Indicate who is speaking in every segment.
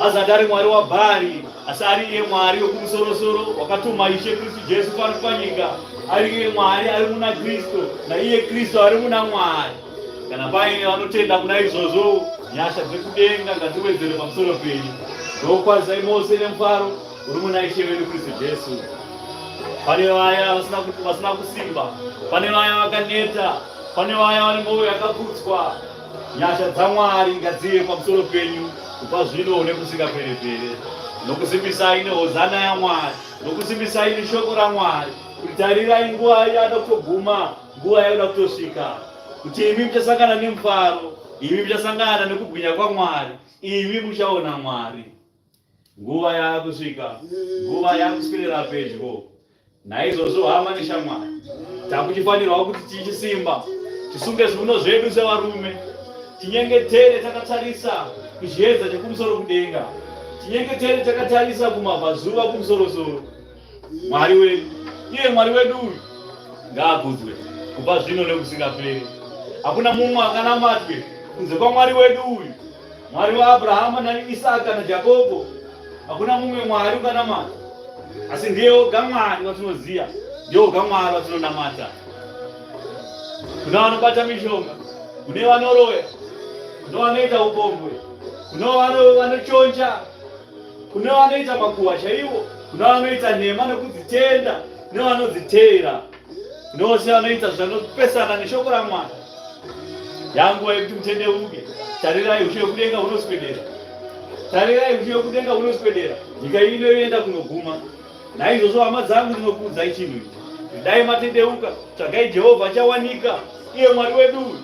Speaker 1: Azati ari Mwari waBhaari, asi ari iye Mwari wokumusorosoro wakatuma Ishe Kristu Jesu pano panyika, ari iye Mwari ari muna Kristu, naiye Kristu ari muna Mwari. Kana paine vanotenda kuna izvozvo, nyasha dzekudenga ngadziwedzere pamusoro penyu. Ndokwazai mose nemufaro uri muna Ishe wedu Kristu Jesu. Pane vaya vasina kusimba, pane vaya vakaneta, pane vaya vane mwoyo yakaputswa, Nyasha dzaMwari ngadzive pamusoro penyu kubva zvino nekusingapere-pere. Nokusimbisai nehozana yaMwari, nokusimbisai neshoko raMwari, kuti tarirai nguva yada kutoguma, nguva yakuda kutosvika, kuti imi muchasangana nemufaro, imi muchasangana nekubwinya kwaMwari, imi muchaona Mwari. Nguva yakusvika, nguva yakuswedera pedyo. Naizvozvo hama neshamwari, takuchifanirwa kuti tichisimba, tisunge zviuno zvedu sevarume, tinyengetere takatarisa kuchiedza chekumusoro kudenga, tinyengetere takatarisa kumabvazuva kumusorosoro. Mwari wedu, iye Mwari wedu uyu ngaakudzwe kubva zvino nekusingaperi. Hakuna mumwe akanamatwe kunze kwaMwari wedu uyu. Mwari waAbrahama naIsaka naJakobo. Hakuna mumwe Mwari unganamata, asi ndiye oga Mwari watinoziva, ndiye oga Mwari watinonamata. Kuna vanobata mishonga, kune vanoroya, kune vanoita upombwe, kune vanochonja, kune vanoita makuhwa chaiwo, kune vanoita nhema nekudzitenda, nevanodziteera, kune vose vanoita zvanopesana neshoko raMwari. Yanguva yekuti mutendeuke. Tarirai ushe wekudenga hunoswedera. Tarirai ushe wekudenga hunoswedera. Nyika ino yoenda kunoguma. Naizvozvo hama dzangu ndinokuudzai chinhu ichi. Dai matendeuka, tsvagai Jehovha achawanika, iye Mwari wedu uyu.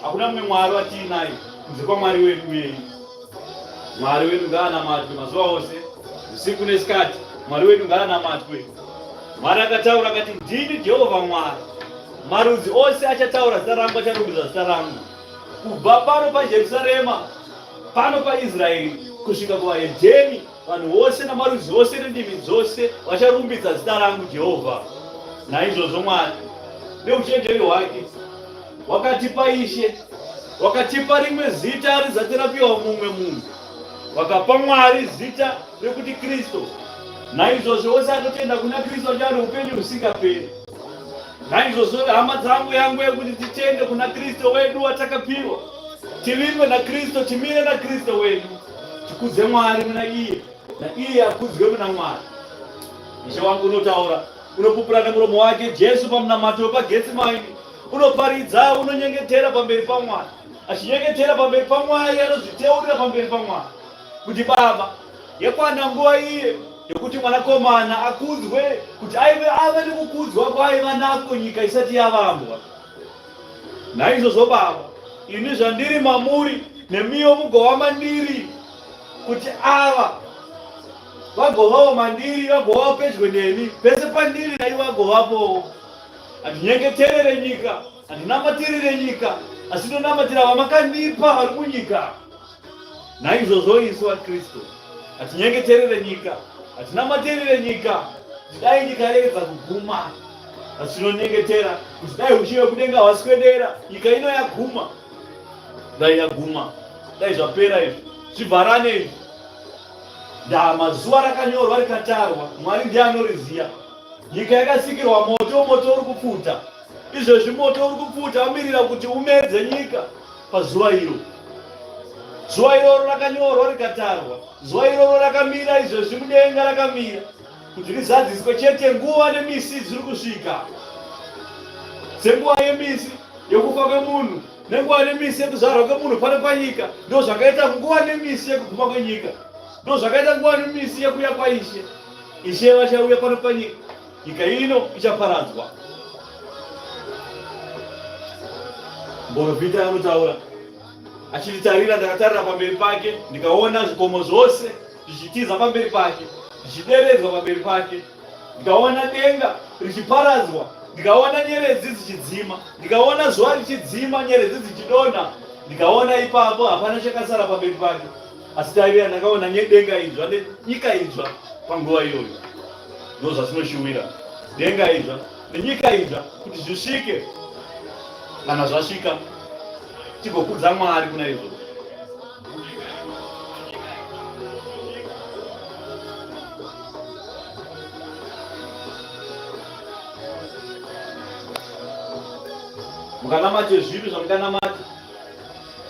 Speaker 1: Hakuna mumwe Mwari watiinaye kunze kwaMwari wedu uyeyu. Mwari wedu ngaanamatwe mazuva ose, usiku nesikati. Mwari wedu ngaanamatwe. Mwari akataura akati, ndini Jehovha Mwari. Marudzi ose achataura zita rangu, acharumbidza zita rangu, kubva pano paJerusarema, pano paIsraeri, kusvika kuvahedheni, vanhu vose namarudzi ose nendimi dzose vacharumbidza zita rangu Jehovha. Naizvozvo Mwari neuchenjeri hwake wakatipa Ishe, wakatipa rimwe zita rizati rapiwa mumwe munhu, wakapa Mwari zita rekuti Kristu. Naizvozvo wose anotenda kuna Kristu achava neupenyu husingaperi. Naizvozvo hama dzangu, yangu yekuti titende kuna Kristu wedu watakapiwa, tivimbe naKristu, timire naKristu wedu, tikudze Mwari muna iye, naiye akudzwe muna Mwari. Ishe wangu unotaura, unopupura nemuromo wake Jesu pamunamato wepaGetsemani, unoparidza, unonyengetera pamberi paMwari, achinyengetera pamberi paMwari, anozviteurira pamberi paMwari kuti Baba, Yakwana nguva iye yekuti mwanakomana akudzwe, kuti aive ave nekukudzwa kwaaiva nako nyika isati yavambwa. Naizvozvo Baba, ini zvandiri mamuri, nemiwo mugova mandiri, kuti ava vagovawo mandiri, vagovawo pedyo neni, pese pandiri naivo vagovapowo. Handinyengeterere nyika, handinamatirire nyika, asi ndonamatira vamakandipa vari munyika. Naizvozvo isu vaKristu hatinyengeterere nyika, hatinamatirire nyika kuti dai nyika yaregedza kuguma, asi tinonyengetera kuti dai ushe hwekudenga hwaswedera, nyika ino yaguma, dai yaguma, dai zvapera izvi, zvivharane izvi. Ndama zuva rakanyorwa rikatarwa, Mwari ndiye anoriziya. Nyika yakasikirwa moto, moto uri kupfuta. Izvezvi moto uri kupfuta, wamirira kuti umedze nyika pazuva iro. Zuva iroro rakanyorwa rikatarwa, zuva iroro rakamira izvezvi mudenga rakamira kuti rizadziswe chete. Nguva nemisi zviri kusvika, senguva yemisi yekufa kwemunhu nenguva nemisi yekuzvarwa kwemunhu pano panyika, ndo zvakaita nguva nemisi yekuguma kwenyika, ndo zvakaita nguva nemisi yekuuya kwaIshe. Ishe vachauya pano panyika, nyika ino ichaparadzwa. Muporofita anotaura achititarira, ndakatarira pamberi pake ndikaona zvikomo zvose zvichitiza pamberi pake, zvichideredzwa pamberi pake, ndikaona denga richiparadzwa, ndikaona nyeredzi dzichidzima, ndikaona zuva richidzima, nyeredzi dzichidonha, ndikaona ipapo hapana chakasara pamberi pake. Asi tarira, ndakaona denga idzva nenyika idzva panguva iyoyo. Ndozvatinoshuwira, denga idzva nenyika idzva kuti zvisvike. Kana zvasvika, tigokudza Mwari kuna izvozvo. Mukanamate zvipi zvamunganamate,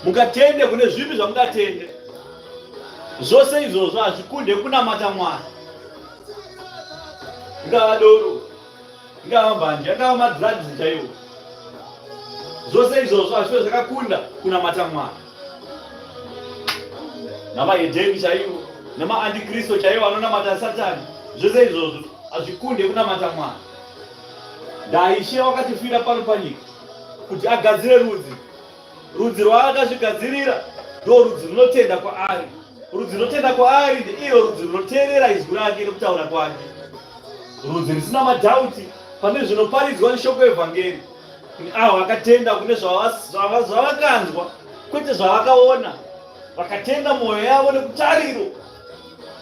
Speaker 1: mukatende kune zvipi zvamungatende, zvose izvozvo hazvikunde kunamata Mwari. Ingava doro, ingava mbanje, angava madrugs chaiwo, zvose izvozvo hazvive zvakakunda kunamata Mwari. Namahedheni chaiwo, namaantikristu chaiwo anonamata Satani, zvose izvozvo hazvikunde kunamata Mwari. NdaIshe wakatifira pano panyika kuti agadzire rudzi. Rudzi rwaakazvigadzirira ndo rudzi runotenda kwaari. Rudzi runotenda kwaari ndeiro rudzi runoteerera izwi rake nekutaura kwake. Rudzi risina madhauti pane zvinoparidzwa neshoko evhangeri. Kune avo vakatenda kune zvavakanzwa kwete zvavakaona. Vakatenda mwoyo yavo nekutariro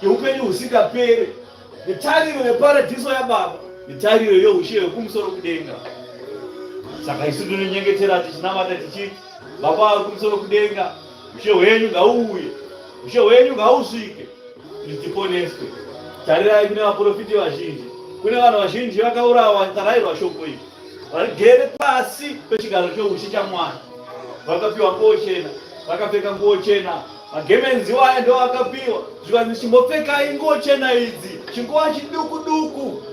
Speaker 1: yeupenyu husingapere. Netariro yeparadhiso yaBaba, netariro yeushe hwekumusoro kudenga. Saka isu tinonyengetera tichinamata tichiti, Baba vari kumusoro kudenga, ushe hwenyu ngauuye, ushe hwenyu ngausvike, kuti tiponeswe. Tarirai kune vaprofiti vazhinji, kune vanhu vazhinji vakaurawa vakarairwa shoko iri, varigere pasi pechigaro cheushe chaMwari, vakapiwa nguo chena, vakapfeka nguo chena. Magemenzi iwaya ndo akapiwa zvikanzi chimbopfekai nguo chena idzi chinguva chiduku duku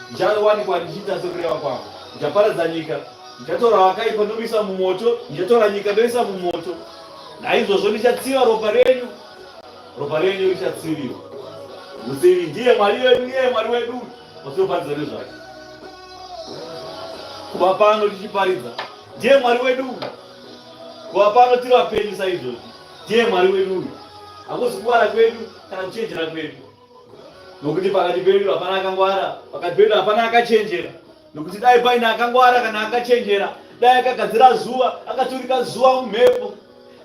Speaker 1: ndichawanikwa ndichiita sekureva kwangu ndichaparadza nyika ndichatora vakaipa ndomuisa mumoto ndichatora nyika ndoisa mumoto naizvozvo ndichatsiva ropa renyu ropa renyu richatsiviwa mutsivi ndiye mwari wedu iye mwari wedu watinoparidza nezvake kuva pano tichiparidza ndiye mwari wedu Kuva pano tiri vapenyu saizvozvi ndiye Mwari wedu uyu. Hakuzi kungwara kwedu kana kuchenjera kwedu, nokuti pakati pedu hapana akangwara, pakati pedu hapana akachenjera. Nokuti dai paine akangwara kana akachenjera, dai akagadzira zuva, akaturika zuva mumhepo,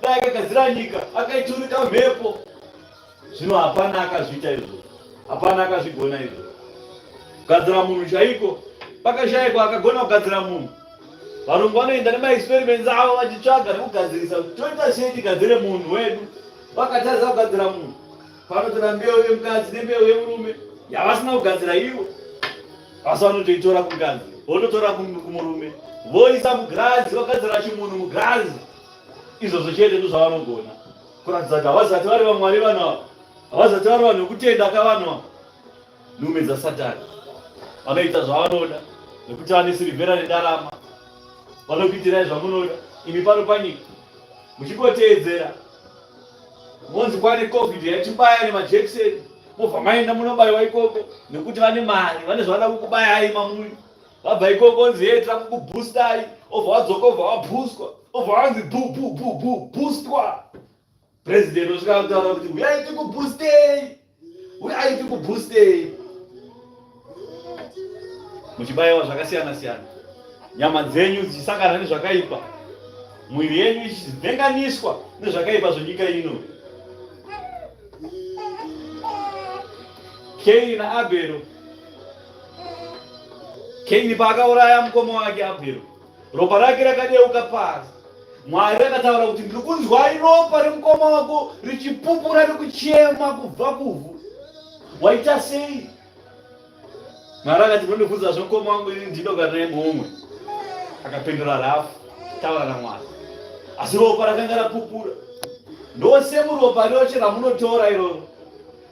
Speaker 1: dai akagadzira nyika, akaiturika mhepo. Zvino hapana akazviita izvozvo, hapana akazvigona izvozvo. Kugadzira munhu chaiko pakashaikwa akagona kugadzira munhu. Varungu vanoenda nemaexperiments avo vachitsvaga nekugadzirisa kuti toita sei tigadzire munhu wedu. Vakatadza kugadzira munhu, vanotora mbeu yemukadzi nembeu yemurume yavasina kugadzira ivo, asi vanotoitora kumukadzi vototora kumurume voisa mugirazi, vogadzira chimunhu mugirazi. Izvozvo chete ndozvavanogona kuratidza kuti havazati vari vamwari vanhu ava, havazati vari vanhu vekutenda ka vanhu ava. Nhume dzaSatani vanoita zvavanoda nekuti vane sirivhera nendarama, vanokuitirai zvamunoda imi pano panyika muchingoteedzera. Monzi kwane covid yatibaya nemajekiseni, mobva maenda munobayiwa ikoko nekuti vane mari, vane zvavanoda kukubayai mamuri. Vabva ikoko onzi hee tira kukubhustai, obva wadzoka obva wabhuswa, obva wanzi bhu bhu bhu bhu bhustwa. President osvika kutaura kuti huyai tikubhustei, huyai tikubhustei. Muchibayiwa zvakasiyana siyana, nyama dzenyu dzichisangana nezvakaipa, mwiri yenyu ichivhenganiswa nezvakaipa zvenyika ino. Kaini naAbhero Kaini paakauraya mukoma wake Abhero, ropa rake rakadeuka pasi. Mwari akataura kuti ndiri kunzwai ropa remukoma wako richipupura nekuchema kubva kuvhu. Waita sei? Mwari akati unondibvunza zvemukoma wangu ini ndinogara naye muumwe. Akapindura rafu taura naMwari. Asi ropa rakanga rapupura. Ndosemu ropa roche ramunotora iroro.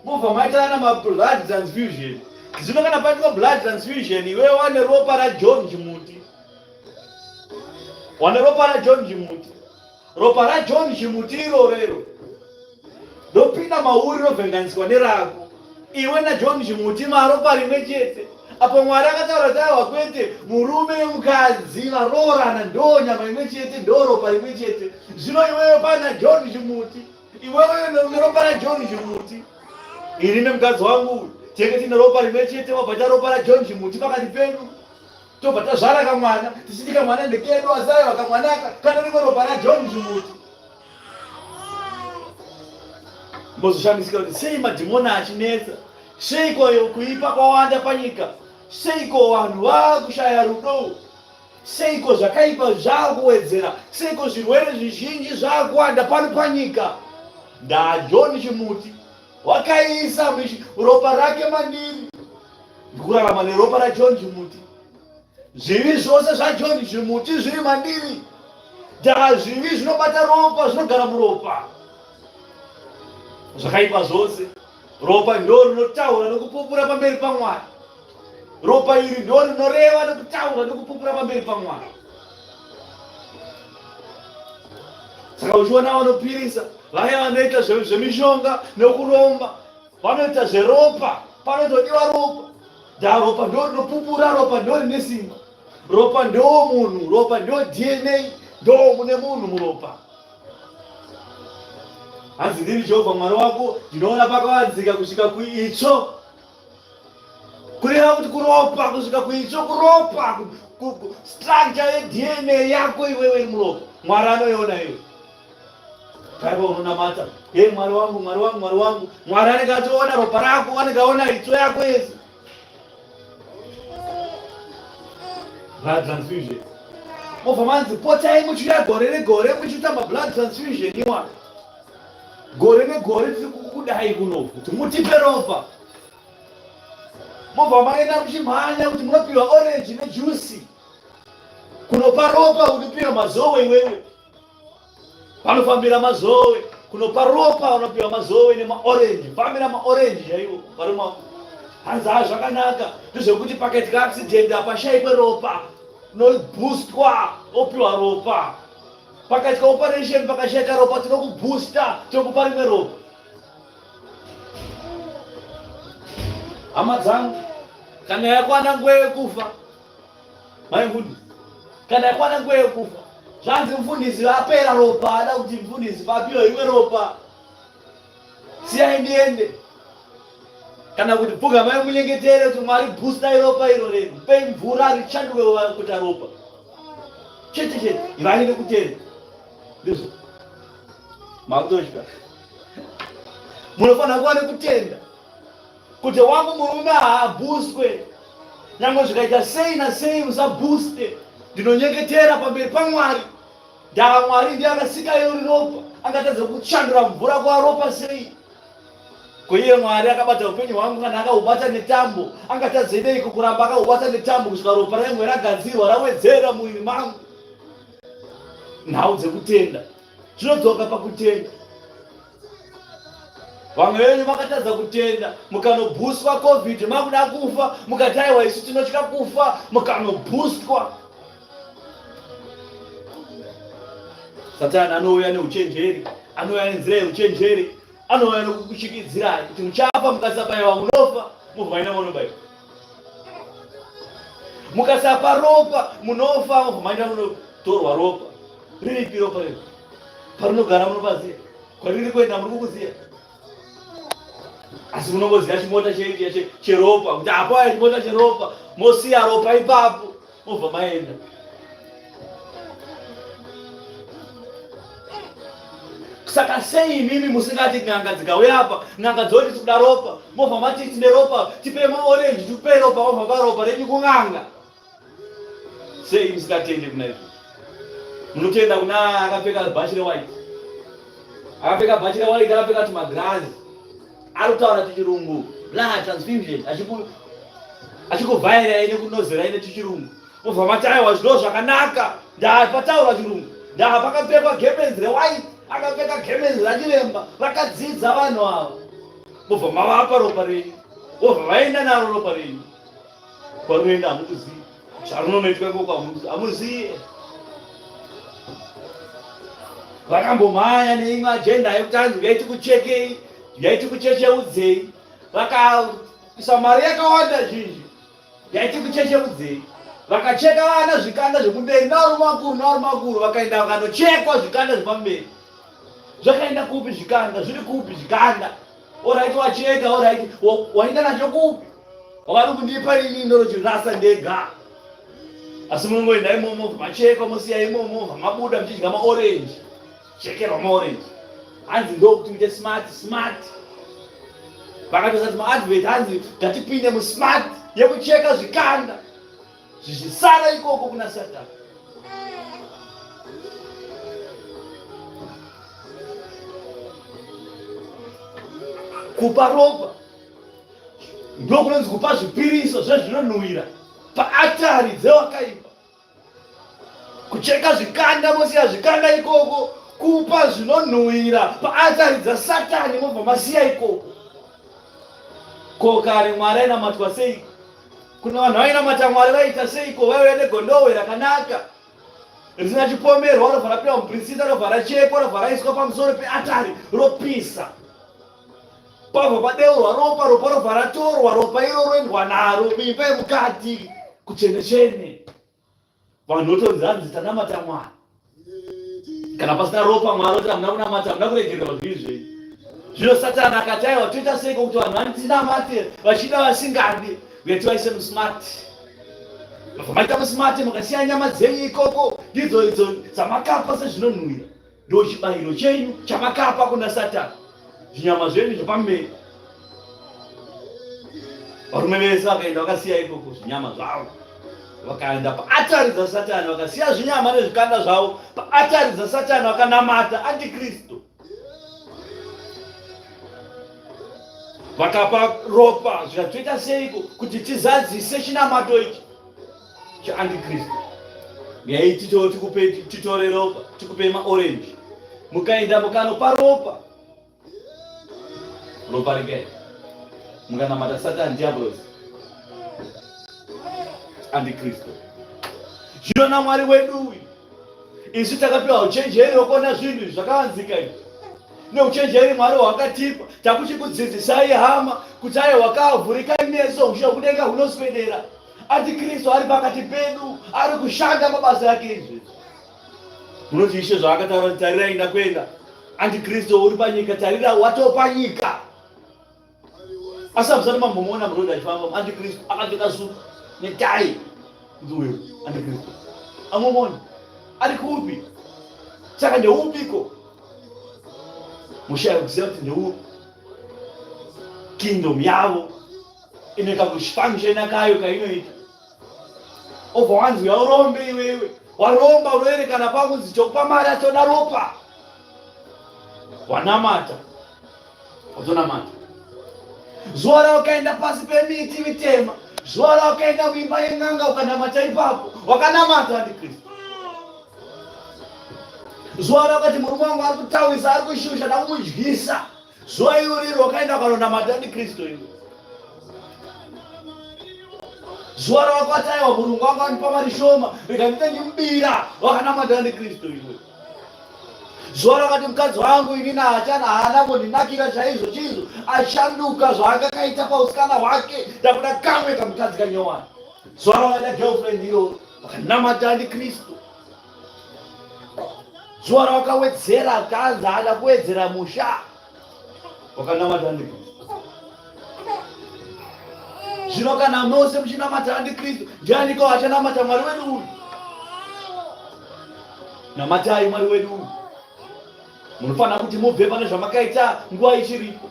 Speaker 1: Mobva maita ana mablood transfusion. Zvino kana paitwa blood transfusion iwe wane ropa raJohn Chimuti. Wane ropa raJohn Chimuti. Ropa raJohn Chimuti iroro iro. Ndopinda mauri rovhenganiswa nerako. Iwe naJohn Chimuti maropa rimwe chete. Apo Mwari akataura kuti aiwa kwete murume nemukadzi varoorana ndo nyama imwe chete ndo ropa rimwe chete. Zvino iwewe pana John Chimuti. Iwewe une ropa raJohn Chimuti, ini nemukadzi wangu uyu tenge tine ropa rimwe chete, wabva ta ropa raJohn Chimuti pakati pedu, tobva tazvara kamwana tichiti kamwana ndekedu, asi aiwa kamwana aka kanoriko ropa raJohn Chimuti. Mbozoshamisika kuti sei madhimoni achinetsa, seiko kuipa kwawanda panyika, seiko vanhu vakushaya rudo. Seiko zvakaipa zvakuwedzera? Seiko zvirwere zvizhinji zvakuwanda pano panyika? NdaJohn Chimuti wakaisa ropa rake mandiri, ndikurarama neropa raJohn Chimuti. Zvivi zvose zvaJohn zvimuti zviri mandiri. Daa zvivi zvinobata ropa zvinogara muropa. Zvakaipa zvose. Ropa ndo rinotaura nokupupura pamberi paMwari. Ropa iri ndo rinoreva nokutaura nokupupura pamberi paMwari. Saka uchiona vanopirisa vaya vanoita zvemishonga nokuromba vanoita zveropa panotodiwa ropa da ropa ndo rinopupura ropa ndo rine simba ropa ndo munhu ropa ndo dna ndo mune munhu muropa hanzi ndiri jehovha mwari wako ndinoona pakavanzika kusvika kuitsvo kureva kuti kuropa kusvika kuitsvo kuropa structure yedna yako iwewe iri muropa mwari anoiona iwe Paipa unonamata, hey Mwari wangu, Mwari wangu, Mwari wangu. Mwari anenge atoona ropa rako, anenge aona itsvo yako yese. Blood transfusion. Mobva manzi potai muchiuya gore negore muchiita mablood transfusion iwa. Gore negore tiri kukudai kuno kuti mutipe ropa. Mobva maenda muchimhanya kuti munopiwa orange nejuice. Kunopa ropa unopiwa mazowe iwewe. Vanofambira mazowe kunopa ropa vanopiwa mazowe nemaorenji fambira maorenji chaiwo varume hanzi haa zvakanaka ndezvekuti pakaitika accident hapashaikwe ropa unobhustwa opiwa ropa pakaitika operation pakashaika ropa tinokubhusta tokupa rimwe ropa hama dzangu kana yakwana nguva yekufa Mai mfundisi, kana yakwana nguva yekufa, zvanzi mfundisi vapera ropa, ada kuti mfundisi vapiwe rimwe ropa, siyai ndiende kana kuti pfugamai munyengetere kuti Mwari bhustai ropa iro renu, mupei mvura richanduke kuita ropa chete chete, ivai nekutenda. Ndizvo makutotya, munofanira kuva nekutenda. Kuti wangu murume haabhuswe nyangwe zvikaita sei nasei musabhuste ndinonyengetera pamberi pamwari ndava mwari ndiye akasika iri ropa angatadza kushandura mvura kuva ropa sei ko iye mwari akabata upenyu hwangu kana akaubata netambo angatadze neiko kuramba akaubata netambo kusvika ropa raimwe ragadzirwa rawedzera muviri mangu nhau dzekutenda zvinodzoka pakutenda Vamwe venyu makatadza kutenda mukanobhuswa covid makuda kufa mukati aiwa isu tinotya kufa mukanobhuswa. Satani anouya neuchenjeri, anouya nenzira yeuchenjeri, anouya nekukushikidzirai kuti muchafa mukasabaiwa munofa, mobva maenda monobaiwa. Mukasapa ropa munofa, mobva maenda munotorwa ropa. Riripi ropa riri? Parinogara munopaziva? Kwariri kuenda muri kukuziva? Asi munongoziva chimota cheropa kuti apo aya chimota cheropa, mosiya ropa ipapo mobva maenda. Saka sei imimi musingati n'anga dzikauya apa, n'anga dzoti tikuda ropa, mobva mati tine ropa, tipei maorenji, tipei ropa, mobva paropa renyu kun'anga. Sei musingatende kuna izvo? Munotenda kuna akapfeka bhachi rewhite, akapfeka bhachi rewhite, akapfeka tumagirazi, ari kutaura tuchirungu, blood transfusion, achikuvhairai nekunozerai netuchirungu, mobva mati aiwa zvino zvakanaka, ndapataura chirungu, ndapakapfekwa gemenzi rewhite, akapfeka gemenzi rachiremba, vakadzidza vanhu ava, mobva mavapa ropa renyu, vobva vaenda naro ropa renyu. Kwarunoenda hamukuzivi, zvarunonoitwa ikoko hamuzivi. Vakambomhanya neimwe ajenda yekuti hanzi uyai tikuchekei, uyai tikuchecheudzei. Vakaisa mari yakawanda zhinji, uyai tikuchecheudzei. Vakacheka vana zvikanda zvekumberi nevarume vakuru nevarume vakuru, vakaenda vakanochekwa zvikanda zvepamberi. Zvakaenda kupi zvikanda? Zviri kupi zvikanda? Oraiti wacheka, oraiti waenda nacho kupi? Wavari kundipa ini ndorochirasa ndega. Asi munongoenda imomo machekwa mosiya imomo mabuda muchidya maorange. Chekerwa maorange. Hanzi ndokuti muite smart smart. Vakatosati maadvert hanzi ngatipinde musmart yekucheka zvikanda. Zvichisara ikoko kuna Satan. Kupa ropa ndokunonzi kupa zvipiriso zvezvinonhuwira.
Speaker 2: paatari dzewakaipa kucheka zvikanda mosiya zvikanda ikoko kupa zvinonhuhwira paatari dzasatani mobva masiya ikoko ko kare mwari ainamatwa seiko kuna vanhu vainamata mwari vaiita seiko vaiuya negondohwe rakanaka risina chipomerwa robva rapiwa muprisita robva rachekwa robva raiswa pamusoro peatari ropisa pabva padeurwa ropa ropa robva ratorwa ropa iro roendwa naro muimba yemukati kuchenechene vanhu votonzi hanzi tanamata mwari kana pasina ropa mwari oti hamuna kunamata hamuna kuregererwa zvivi zvenyu zvino satani akati aiwa toita seiko kuti vanhu vanditinamate vachida vasingadi uye tivaise musmart mabva maita musmart mukasiya nyama dzenyu ikoko ndidzo idzo dzamakapa sezvinonhuwira ndochibayiro chenyu chamakapa kuna satani zvinyama zvenyu zvepamberi varume vese vakaenda vakasiya ikoko zvinyama zvavo vakaenda paatari dzasatani vakasiya zvinyama nezvikanda zvavo paatari dzasatani vakanamata antikristu vakapa ropa zvikatoita seiko kuti tizadzise chinamato ichi chaantikristu ngei tikupe titore ropa tikupei maorenji mukaenda mukanopa ropa ropa rikaenda mukanamata satani diablos antikristu zvino namwari wedu uyu isu takapiwa uchenjeri wekuona zvinhu izvi zvakavanzika izvi neuchenjeri mwari hwakatipa takuchikudzidzisai hama kuti aye wakavhurikai meso ushe hwekudenga hunoswedera Antikristu ari pakati pedu, ari kushanda mabasa ake izvi. Munoti Ishe zvaakataura kuti tarirai ndakuenda. Antikristu uri panyika, tarira watopa nyika. Asi hamusati mambomuona muroad achifamba antikristu akapfeka sutu netai. Uyo antikristu. Amumuona? Ari kupi? Saka ndeupiko? Mushaya kuziva kuti ndeupi. Kingdom yavo ine kakufunctiona kayo kainoita obva wanzi uya urombe iwewe waromba unoerekana pakunzi chokupa mari achoda ropa wanamata watonamata zuva rawakaenda pasi pemiti mitema zuva rawakaenda muimba yen'anga ukanamata ipapo wakanamata antikristu zuva rawakati murume wangu ari kutawisa ari kushusha ndakumudyisa Zuva iro riro wakaenda ukanonamata ndiKristu iwe. Zuva rawakati aiwa murungu wangu andipa mari shoma rega ndite ndimubira wakanamata ndiKristu iwe. Zuva rakati mukadzi wangu inini haachana haana kundinakira chaizvo chaizvo ashanduka zvaanga kaita pausikana hwake ndakuda kamwe kamukadzi kanyowani. Zuva rawakaita girlfriend iro wakanamata ndiKristu. Zuva rawakawedzera kanzi haana kuwedzera musha wakanamata andikristu. Zvino kana mose muchinamata andikristu, ndianiko achanamata Mwari wedu uyu? Namatai Mwari wedu uyu. Munofanira kuti mubve pane zvamakaita nguva ichiripo.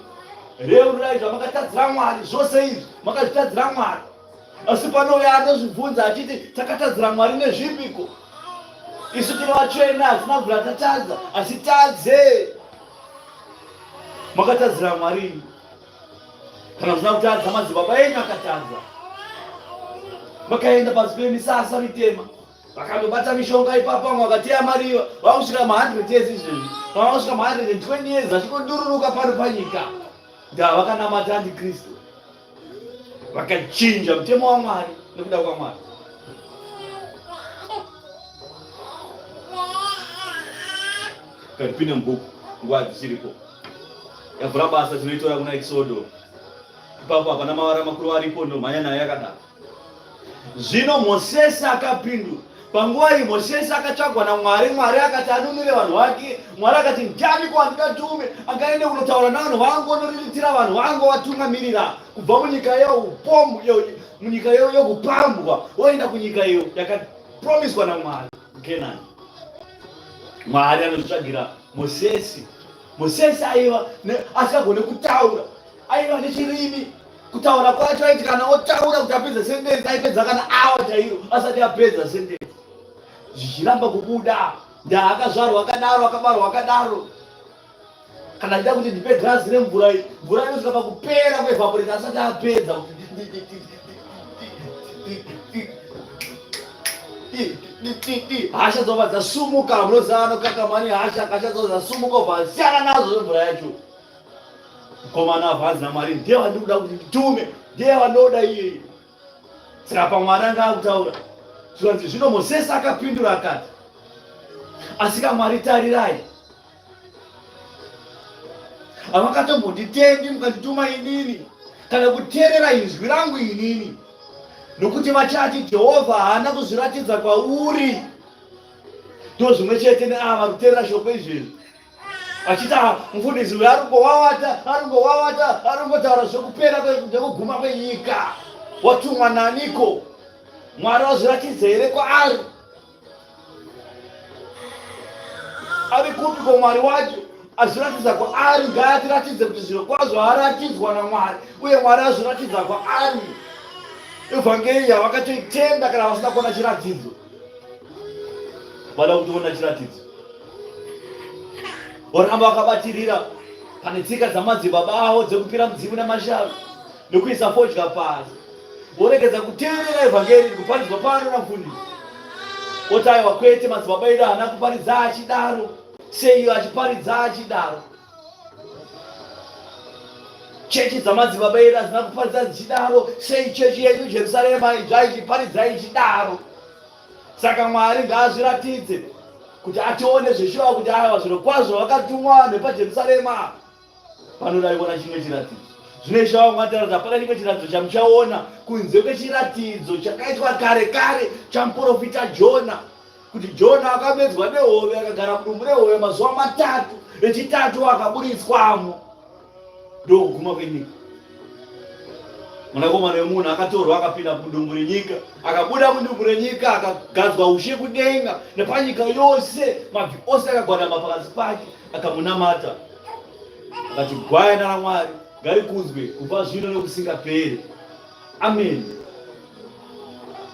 Speaker 2: Reururai zvamakatadzira Mwari, zvose izvi makazvitadzira Mwari. Asi panouya anozvibvunza achiti takatadzira Mwari nezvipiko? Isu tiri vatsvene hatina kubvira tatadza, asi tadze. Makatadzira Mwari imi. Kana musina kutadza madzibaba enyu akatadza. Makaenda pasi pemisasa mitema. Vakandobata mishonga ipapo vamwe vakateya mariva vakusvika ma100 years izvezvi. Vakusvika ma120 years vachingodururuka pano panyika. Ndaa vakanamata antikristu. Vakachinja mutemo waMwari nekuda kwaMwari. Katipinde mubhuku nguva dzichiripo. Yavhura basa tinoitora kuna Exodo. Ipapo hapana mavara makuru aripo ndomhanya nayo yakadaro. Zvino Mosesi akapindura. Panguva iyi Mosesi akatsvagwa naMwari. Mwari akati anunure vanhu vake. Mwari akati, ndiani ko wandingatume angaende kunotaura navanhu vangu, onoriritira vanhu vangu, ovatungamirira kubva munyika yeupombu, munyika yokupambwa, oenda kunyika iyo yakapromiswa naMwari, kuKenani. Mwari anozvitsvagira Mosesi. Mosesi aiva asingagone kutaura, aiva nechirimi Kutaura kwacho aiti kana otaura kuti apedza sentence aipedza kana awa chairo asati apedza sentence. Zvichiramba kubuda. Ndaakazvarwa akadaro akabarwa akadaro. Kana achida kuti ndipe girazi remvura iyi, mvura inosvika pakupera kuevaporate asati apedza kuti Hasha dzobva dzasumuka, munoziva vanokaka mani hasha, hasha dzobva dzasumuka obva asiyana nazvo zvemvura yacho. Mukomana avhanzi naMwari ndiye wandikuda kuti nditume, ndiye wandinoda iyeye. Saka pamwari anga akutaura zvikanzi zvino Mosesi akapindura akati, asika Mwari tarirai, havakatombonditendi mukandituma inini kana kuteerera inzwi rangu inini, nokuti vachati Jehovha haana kuzviratidza kwauri. Ndozvimwe chete neava vari kuteerera shoko izvezvi vachiti ah, mufundisi uyu ari kungowawata, ari kungowawata, ari kungotaura zvekupera nekuguma kwenyika. Watumwa naniko? Mwari wazviratidza here kwaari? Ari kupi ko Mwari wacho? Azviratidza kwaari, ngaatiratidze kuti zviro kwazvo aratidzwa naMwari, uye Mwari azviratidza kwaari. Evhangeri yavakatoitenda kana vasina kuona chiratidzo, vada kutoona chiratidzo voramba vakabatirira pane tsika dzamadzibaba avo dzekupira mudzimu namashavi nekuisa fodya pasi, voregedza kuteerera evhangeri kuparidzwa pano namufundisi. Oti aiwa kwete, madzibaba edu haana kuparidza achidaro, seiyo achiparidza achidaro. Chechi dzamadzibaba edu hadzina kuparidza dzichidaro, sei chechi yedu Jerusarema idzva ichiparidza ichidaro? Saka Mwari ngaazviratidze kuti atione zveshuwa kuti aiwa zvirokwazvo vakatumwa nepaJerusarema. Panoda kuona chimwe chiratidzo. Zvino Ishe wangu ataura kuti hapana chimwe chiratidzo chamuchaona kunze kwechiratidzo chakaitwa kare kare chamuprofita Jona, kuti Jona akamedzwa nehove akagara mudumbu rehove mazuva matatu, rechitatu akaburitswamo. Ndokuguma kwenyika. Mwanakomana wemunhu akatorwa akapinda mudumbu renyika, akabuda mudumbu renyika, akagadzwa ushe kudenga nepanyika yose, mabvi ose akagwadama pakati pake, akamunamata. Akati, gwayana raMwari ngarikudzwe kubva zvino nokusingaperi. Amen.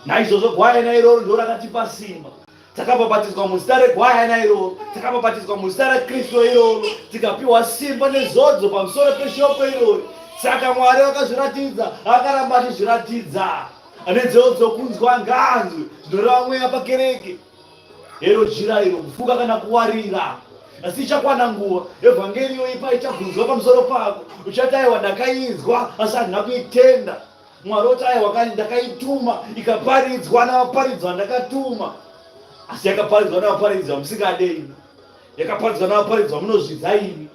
Speaker 2: Naizvozvo gwayana iroro ndo rakatipa simba. Takabhabhatidzwa muzita regwayana iroro, takabhabhatidzwa muzita raKristu iroro, tikapiwa simba nezodzo pamusoro peshoko irori. Saka Mwari vakazviratidza, akaramba achizviratidza. Ane nzeve dzokunzwa ngaanzwe zvinoreva mweya pakereke. Hero jira iro kufuka kana kuwarira, asi ichakwana nguva evhangeri iyoyi paichabvunzwa pamusoro pako, uchati aiwa ndakainzwa asi handina kuitenda. Mwari oti aiwa kani ndakaituma ikaparidzwa navaparidzwa ndakatuma, asi yakaparidzwa navaparidzwa musingade imi, yakaparidzwa navaparidzwa munozvidza imi,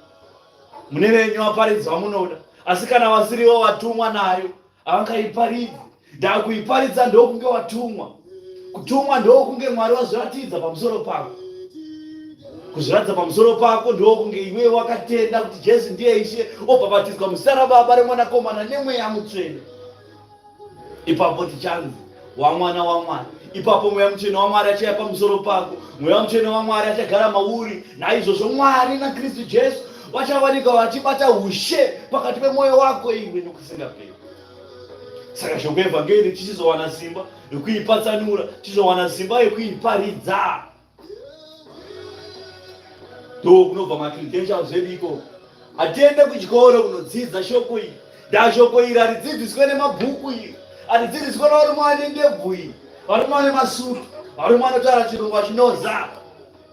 Speaker 2: mune venyu vaparidzwa munoda, asi kana vasirivo vatumwa nayo havangaiparidzi. Ndakuiparidza ndokunge watumwa. Kutumwa ndokunge Mwari wazviratidza pamusoro pako. Kuzviratidza pamusoro pako ndokunge iwe wakatenda kuti Jesu ndiye Ishe, obhabhatidzwa muzita raBaba reMwanakomana neMweya Mutsvene. Ipapo tichanzi wamwana waMwari. Ipapo Mweya Mutsvene waMwari achauya pamusoro pako. Mweya Mutsvene waMwari achagara mauri. Naizvozvo Mwari naKristu Jesu vachawanikwa vachibata ushe pakati pemwoyo wako iwe nokusingaperi. Saka shoko yevhangeri tichizowana simba rekuipatsanura, tichizowana simba yekuiparidza. Ndo kunobva macredentials edu ikoko. Hatiende kuchikoro kunodzidza shoko iri. Nda shoko iri haridzidziswe nemabhuku iri, haridzidziswe nevarume vane ndebvu iyi, varume vane masutu, varume vanotaura chirungu vachinoza.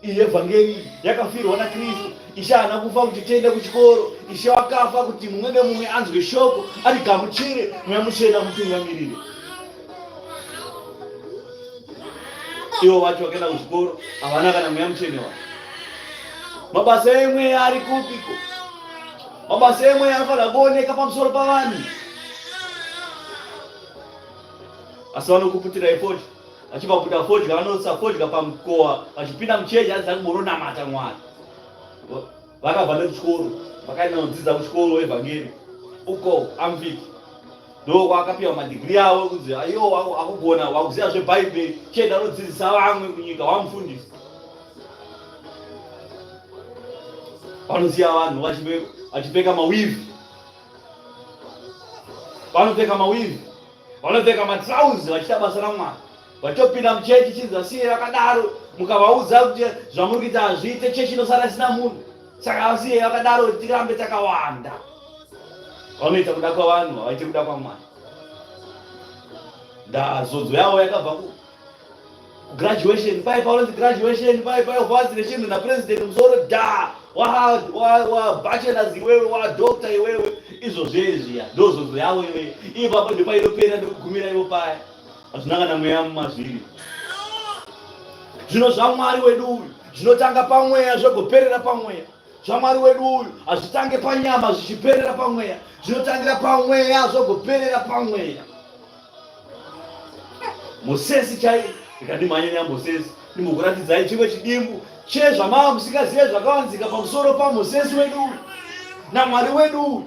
Speaker 2: Iyi evhangeri yakafirwa naKristu. Ishe haana kufa kuti tiende kuchikoro. Ishe wakafa kuti mumwe nemumwe anzwe shoko, arigamuchire, Mweya Mutsvene amutungamirire. Ivo vacho vakaenda kuzvikoro havana kana Mweya Mutsvene wacho. Mabasa emweya ari kupiko? Mabasa emweya anofanira kuoneka pamusoro pavanhu, asi vanokuputirai fodya vachivaputa fodya, vanosa fodya pamukova vachipinda muchechi, hanzi dzangu Mwari. Vakabva nekuchikoro, vakaenda nodzidza kuchikoro evhangeri uko amviki, ndo kwakapiwa madigiri avo kunzi aiyo akugona, wakuziva zvebhaibheri, chienda unodzidzisa vamwe kunyika, wamufundisi. Vanosiya vanhu vachipfeka mawivhi, vanopfeka mawivhi, vanopfeka matrauzi vachiita basa raMwari, vachitopinda muchechi chinzi vasiye vakadaro. Mukavaudza kuti zvamuri kuita hazviite, chechi inosara isina munhu, saka vasiye vakadaro tirambe takawanda. Vanoita kuda kwavanhu, havaite kuda kwaMwari. Ndazodzo yavo yakabva ku graduation pai paunonzi graduation pai pai ufanzi nechinhu napresident musoro da wa wa wa bachelors iwewe wa doctor iwewe izvo zvezviya ndozodzo yavo iwewe ipapo ndopainopera ndokugumira ivo paya hazvina kana mweya mumazviri zvino zvamwari wedu uyu zvinotanga pamweya zvogoperera pamweya zvamwari wedu uyu hazvitange panyama zvichiperera pamweya zvinotangira pamweya zvogoperera pamweya Mosesi chaiye ndikandimhanye naMosesi ndimbokuratidzai chimwe chidimbu chezvamava musingazive zvakavanzika pamusoro paMosesi wedu uyu naMwari wedu uyu.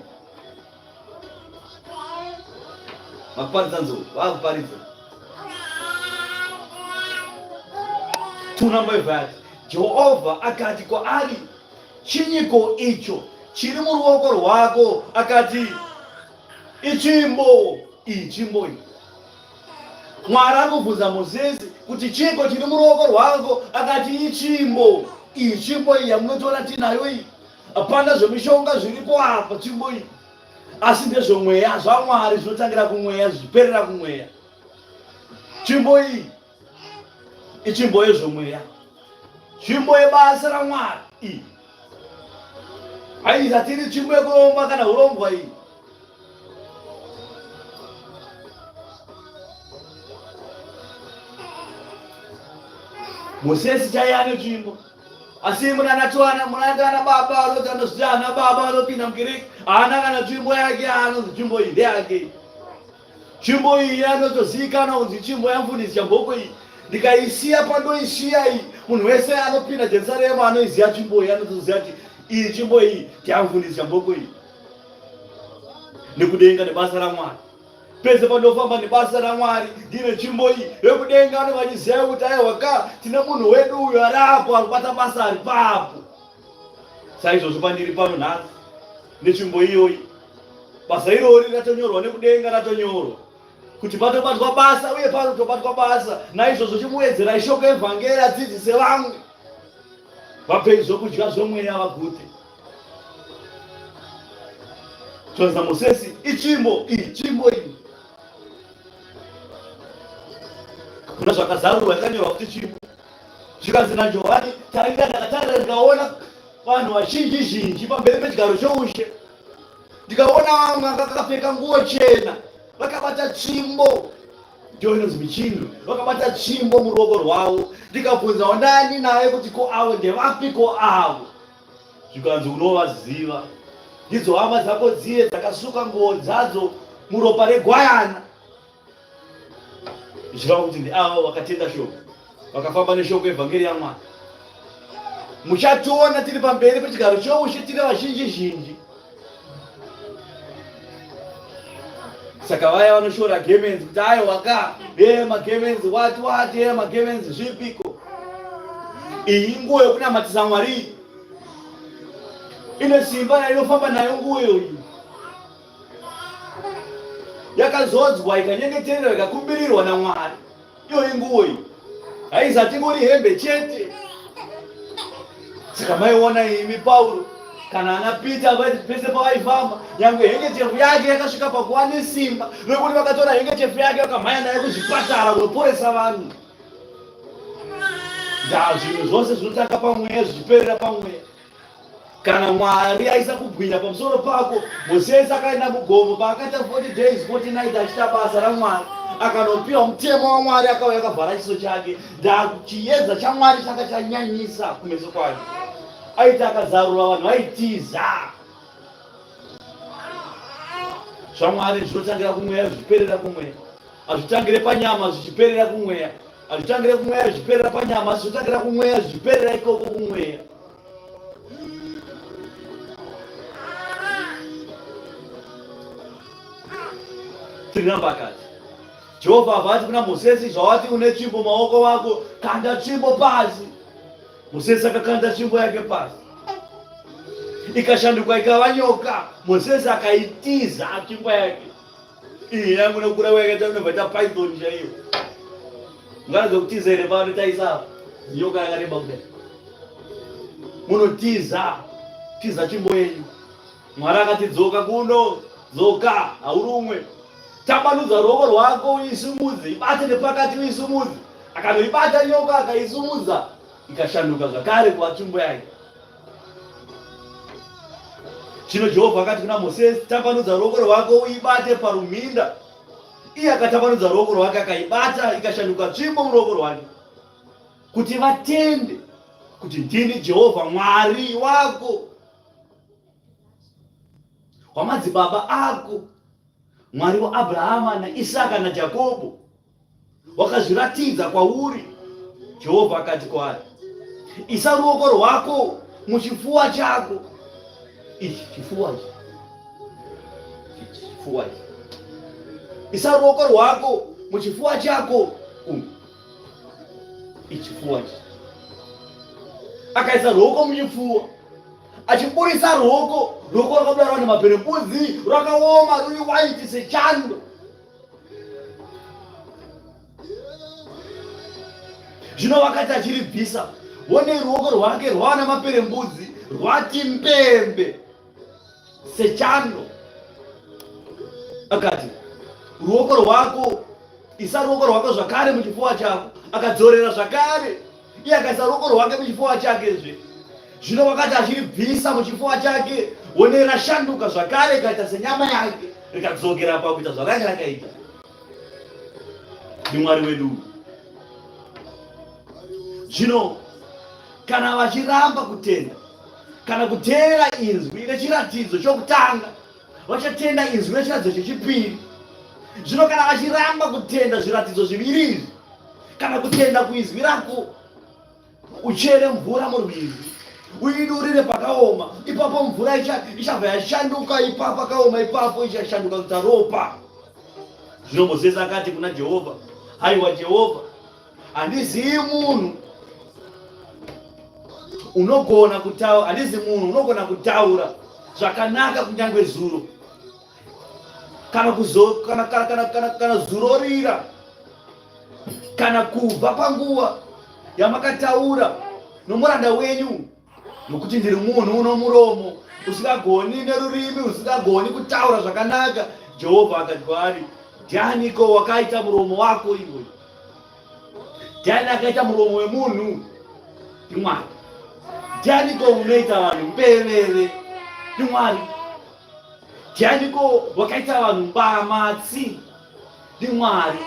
Speaker 2: Makuparidza nzou vakuparidza tunamboivhati Jehovha akati kwaari, chinyiko icho chiri muruoko rwako? Akati, Itsvimbo iyi, tsvimbo iyi. Mwari ari kubvunza Mosesi kuti chiiko chiri muruoko rwako, akati itsvimbo iyi, tsvimbo iyi yamunotora tinayo iyi. Hapana zvemishonga zviripo apa, tsvimbo iyi. Asi ndezvomweya zvaMwari zvinotangira kumweya zvichiperera kumweya. Tsvimbo iyi itsvimbo yezvomweya, tsvimbo yebasa raMwari iyi. Haisati iri tsvimbo yekuromba kana urombwa iyi. Mosesi chaiye ane tsvimbo asi munana twana munana ana baba anoti anozviti ana baba anopinda mukereke haana kana tsvimbo yake anonzi tsvimbo iyi ndeyake Tsvimbo iyi yanotozivikanwa kunzi tsvimbo yamfundisi Chamboko iyi. Ndikaisiya pandoisiya iyi, munhu wese anopinda Jerusarema anoiziva tsvimbo iyi, anotoziva kuti iyi tsvimbo iyi ndeyamfundisi Chamboko iyi. Nekudenga nebasa raMwari. Pese pandofamba nebasa raMwari ndine tsvimbo iyi. Vekudenga vanenge vachiziva kuti aiwa ka tine munhu wedu uyu ari apo ari kubata basa ari papo. Saizvozvo pandiri pano nhasi netsvimbo iyoyi Basa irori ratonyorwa nekudenga ratonyorwa kuti patobatwa basa uye panotobatwa basa. Naizvozvo chimuwedzerai shoko evhangeri adzidzise vamwe, vapei zvokudya zvomweya vagute. Tonza Mosesi itsvimbo iyi, tsvimbo iyi kuna zvakazarurwa yakanyorwa kuti tsvimbo. Zvikanzi naJohani, tarira ndakatarira ndikaona vanhu vazhinji zhinji pamberi pechigaro choushe ndikaona vamwe vakapfeka nguo chena vakabata tsvimbo ndiyo inonzi michindo vakabata tsvimbo muruoko rwavo ndikabvunza wandani naye kuti ko avo ndevapi ko avo zvikanzi unovaziva ndidzo hama dzako dziye dzakasuka nguo dzadzo muropa regwayana zvichireva kuti ndeavo vakatenda shoko vakafamba neshoko evhangeri yamwari muchationa tiri pamberi pechigaro choushe tiri vazhinji zhinji saka vaya vanoshora gemenzi kuti aiwa ka e magemenzi wati wati e magemenzi zvipiko iyi inguo yekunamatisa mwari iyi ine simba rainofamba nayo nguo iyoyi yakazodzwa ikanyengetererwa ikakumbirirwa namwari iyo inguwo iyi haizati ingori hembe chete saka maiona imi pauro kana ana peter pese pavaifamba nyange hengechefu yake yakasvika pakuva nesimba rekuti vakatora hengechefu yake vakamhanya naye kuzvipatara kunoporesa vanhu ndaa zvinhu zvose zvinotanga pamweya zvichiperera pamweya Kana Mwari aisa kubwinya pamusoro pako, Mosesi akaenda mugomo paakaita 40 days 40 nights achiita basa raMwari, akanopiwa mutemo waMwari, akauya akavhara chiso chake, ndachiedza chaMwari changa chanyanyisa kumeso kwake. Aiti akazarura vanhu vaitiza. ZvaMwari zvinotangira kumweya zvichiperera kumweya, hazvitangire panyama zvichiperera kumweya, hazvitangire kumweya zvichiperera panyama, asi zvinotangira kumweya zvichiperera ikoko kumweya. Tiri pakati. Jehovha avati kuna Mosesi, zvawati une tsvimbo maoko wako, kanda tsvimbo pasi. Mosesi akakanda tsvimbo yake pasi, ikashanduka ikava nyoka. Mosesi akaitiza tsvimbo yake. Iyi yangu nokura yakaita unobva ita python chaiyo. Unganzwa kutiza here pano taisa nyoka yakareba kudai. Munotiza, tiza tsvimbo yenyu. Mwari akati dzoka kuno, dzoka, haurumwe. Tambanudza ruoko rwako uisimudze, ibate nepakati uisimudze. Akanoibata nyoka akaisimudza, ikashanduka zvakare kuva tsvimbo yake. Zvino Jehovha akati kuna Mosesi, tambanudza ruoko rwako uibate parumhinda. Iye akatambanudza ruoko rwake akaibata, ikashanduka tsvimbo muruoko rwake, kuti vatende kuti ndini Jehovha Mwari wako wamadzibaba ako, Mwari waAbrahama naIsaka naJakobho. Wakazviratidza kwauri. Jehovha akati kwaari, isa ruoko rwako muchifuwa chako. Ichi chifuwa ichi, chifuwa ichi, isa ruoko rwako muchifuwa chako. Ichifuwa ichi. Akaisa ruoko muchifuwa, achiburisa ruoko, ruoko rwakabuda rwane maperembudzi, rwakaoma, ruri waiti sechando. Zvino vakati achiribvisa, wonei ruoko rwake rwawana maperembudzi, rwati mbembe sechando. Akati, ruoko rwako, isa ruoko rwako zvakare muchipfuwa chako. Akadzorera zvakare, iye akaisa ruoko rwake muchipfuwa chakezve. Zvino wakati achiribvisa muchipfuwa chake, wonei rashanduka zvakare ikaita senyama yake, rikadzokera pakuita zvaranga rakaita. NdiMwari wedu. Zvino kana vachiramba kutenda kana kuteerera inzwi rechiratidzo chokutanga, vachatenda inzwi rechiratidzo chechipiri. Zvino kana vachiramba kutenda zviratidzo zviviri izvi, kana kutenda kuizwi rako, uchere mvura murwizi uidurire pakaoma, ipapo mvura ichabva yashanduka, ipapo pakaoma ipapo ichashanduka kuita ropa. Zvino Mosesi akati kuna Jehovha, haiwa Jehovha, handizivi munhu unogona kutaura, handizi munhu unogona kutaura zvakanaka kunyange zuro kana kuzo kana kana kana kana, kana zurorira kana kubva panguva yamakataura nomuranda wenyu, nokuti ndiri munhu uno muromo usingagoni nerurimi usingagoni kutaura zvakanaka. Jehovha akati kwaari, ndianiko wakaita muromo wako iwe? Ndiani akaita muromo wemunhu? NdiMwari. Ndianiko unoita vanhu mbeveve? NdiMwari. Ndianiko wakaita vanhu mbamatsi? NdiMwari.